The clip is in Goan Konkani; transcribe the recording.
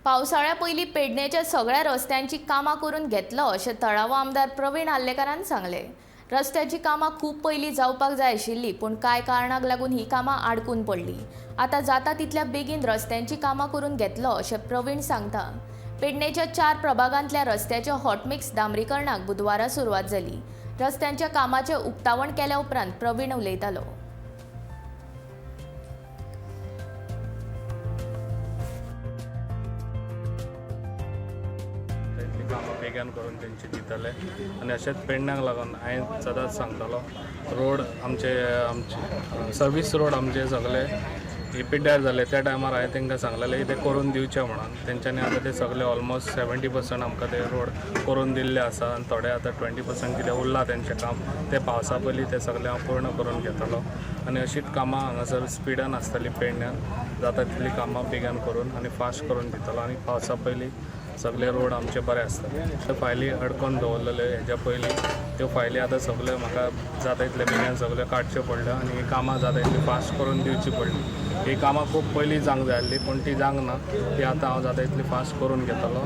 पावसाळ्या पयलीं पेडणेच्या सगळ्या रस्त्यांची कामां करून घेतलो अशें थळावो आमदार प्रवीण आर्लेकारान सांगलें. रस्त्याची कामां खूब पयलीं जावपाक जाय आशिल्लीं, पूण कांय कारणाक लागून ही कामां आडकून पडलीं. आतां जाता तितल्या बेगीन रस्त्यांची कामां करून घेतलो अशें प्रवीण सांगता. पेडणेच्या 4 प्रभागांतल्या रस्त्याच्या हॉटमिक्स डांबरीकरणाक बुधवारा सुरवात जाली. रस्त्यांच्या कामाचें उक्तावण केल्या उपरांत प्रवीण उलयतालो. तितलीं कामां बेगीन करून तेंची दितले. आनी अशेंच पेडण्याक लागून हांवें सदांच सांगतालो, रोड आमचे आमचे सर्वीस रोड आमचे सगळे हे पिड्ड्यार जाले. त्या टायमार हांवें तांकां सांगलेलें ते करून दिवचे म्हणून. तेंच्यांनी आतां ते सगळे ऑलमोस्ट 70% आमकां ते रोड करून दिल्ले आसा आनी थोडे आतां 20% कितें उरलां तेंचें काम, तें पावसा पयलीं तें सगळें हांव पूर्ण करून घेतलो. आनी अशीच कामां हांगासर स्पिडान आसतली. पेडण्यान जाता तितलीं कामां बेगीन करून आनी फास्ट करून दितलो आनी पावसा पयलीं सगळे रोड आमचे बरे आसतले. फायली अडकोन दवरलेले हेज्या पयलीं, त्यो फायली आतां सगळ्यो म्हाका जाता तितले बेगीन सगळ्यो काडच्यो पडल्यो आनी ही कामां जाता तितली फास्ट करून दिवची पडली. ही कामां खूब पयलीं जावंक जाय आसली, पूण ती जावंक ना. ती आतां हांव जाता तितली फास्ट करून घेतलो.